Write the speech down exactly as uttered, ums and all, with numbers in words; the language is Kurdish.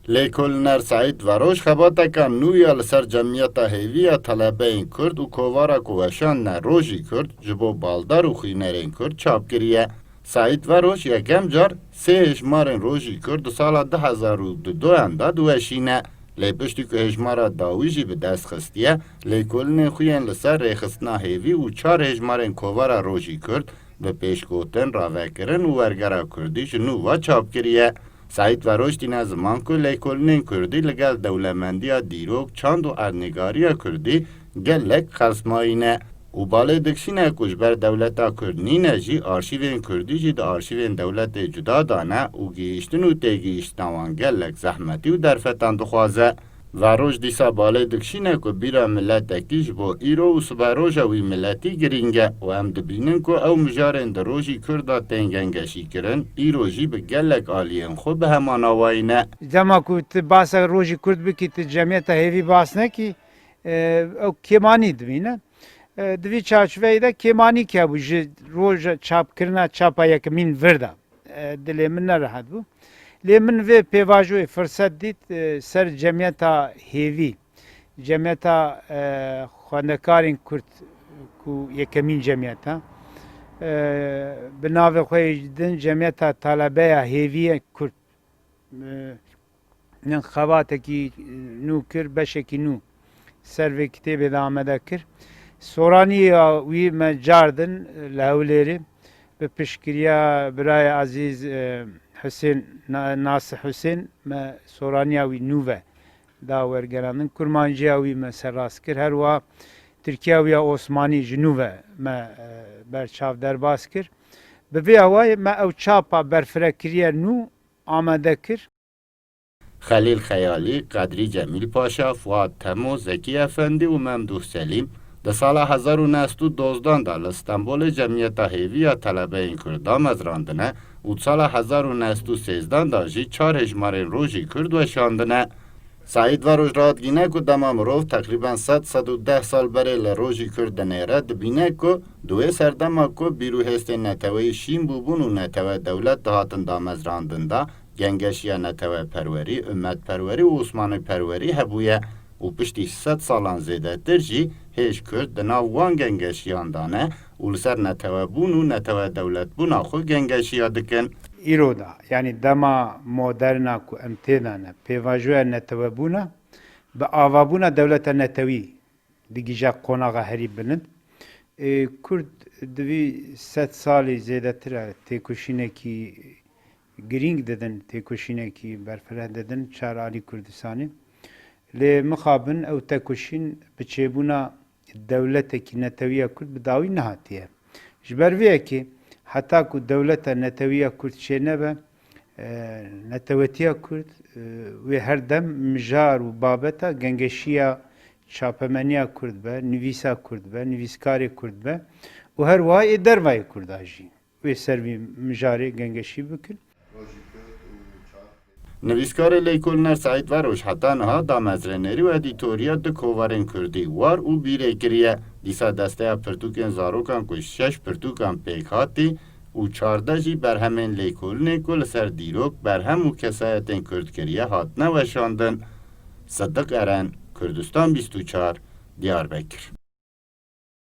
Lêkolîner Seîd Veroj xebateka nû ya li ser cemiyeta hêvî ya telebeyên Kurd û kovara ku weşandine Rojî Kurd ji bo baldar û xwînerên Kurd çap kiriye. Seîd Veroj yekem car sê hêjmarên Rojî Kurd di sala du hezar û dudoyan de diweşîne. Lê piştî ku hêjmara dawî jî bi dest xistiye, lêkolînên xwe yên li ser rêxistina hêvî û çar hêjmarên kovara Rojî Kurd bi pêşgotin, ravekirin û wergera Kurdî ji nû ve çap kiriye. Seîd Veroj tîne ziman ku lêkolînên Kurdî li gel dewlemendiya dîrok, çand û erdnîgariya Kurdî gelek xelzmayî ne û balê dikişîne ku ji ber dewleta Kurd nîne jî arşîvên Kurdî jî di arşîvên dewletê cuda dane û gihîştin û têgihîştina wan gelek zehmetî û derfetan dixwaze. Veroj dîsa balê dikişîne ku bîra miletekî ji bo îro û siberoja wî miletî girîng e û em dibînin ku ew mijarên di Rojî Kurd de tên gengeşîkirin, îro jî bi gelek aliyên xwe bi heman awayî ne. Dema ku tu basa Rojî Kurd bikî, tu cemiyeta hêvî bas nekî, e, ew kêmanî dibîne. E, di vî çarçoveyê de kêmanî hebû ji roja çapkirina çapa yekemîn vir de. E, dilê min nerehet bû. Lê min vê pêvajoyê firset dît, e, ser cemiyeta hêvî, cemiyeta, e, xwendekarên Kurd ku yekemîn cemiyet e, e, bi navê xwe yê din cemiyeta talebeya hêvî ye Kurd. E, nin xebatekî nû kir, beşekî nû ser vê kitêbê de amade kir. Soraniya wî me cardin li Hewlêrê bi piştgiriya birayê ezîz, e, Husên, Na-, Nasir Husên me soraniya wî nû ve da wergerandin. Kurmanciya wî me serrast kir. Her wiha Tirkiya wî ya Osmanî ji nû ve me, e, berçav derbas kir. Bi vê awayê me ew çapa berfirekiriye nû amade kir. Xelîl Xeyalî, Qedrî Cemîl Paşa, Fuat Temo, Zekî Efendî û Memdûh Selîm di sala hezar û neh sed û dozdan de li Stenbolê Cemiyeta Hêvî ya Telebeyên Kurd damezrandine û di sala hezar û neh sed û sêzdan de jî çar hêjmarên Rojî Kurd weşandine. Seîd Veroj radigîne ku dema mirov teqrîben sed, sed û deh sal berê li Rojî Kurd dinêre, dibîne ku di wê serdema ku bîr û hêstên neteweyî şîn bûbûn û netewe dewlet dihatin damezrandin de, gengeşiya neteweperwerî, ummetperwerî û osmanîperwerî hebûye û piştî sed salan zêdetir jî hêj Kurd di nav wan gengeşiyan de ne û li ser netewebûn û netewedewletbûna xwe gengeşiya dikin. Îro de, yanî dema moderna ku em tê de ne, pêvajoya netewebûna bi avabûna dewleta netewî digihîje qonaxa herî bilind. Ê, Kurd di vî sed salî zêdetir e têkoşînekî girîng didin, têkoşînekî berfireh didin çar alî Kurdistanê. Lê mixabin ew tekoşîn bi çêbûna dewletekî netewî ya Kurd bi dawî nehatiye. Ji ber vê yekê heta ku dewleta netewî ya Kurd çênebe, e, netewetiya Kurd, e, wê her dem mijar û babeta gengeşiya çapemeniya Kurd be, nivîsa Kurd be, nivîskarê Kurd be û her wiha ê dervayê Kurda jî wê ser vî mijarê gengeşî bikin. Nivîskarê lêkolîner Seîd Veroj heta niha damezrênerî û edîtoriya du kovarên kurdî War û Bîrê kiriye. Dîsa desteya pirtûkên zarokan ku ji şeş pirtûkan pêk hatî û çardeh jî berhemên lêkolînê ku li ser dîrok, berhem û kesayetên kurd kiriye hatine weşandin. Sidiq Eren, Kurdistan bîst û çar, Diyarbekir.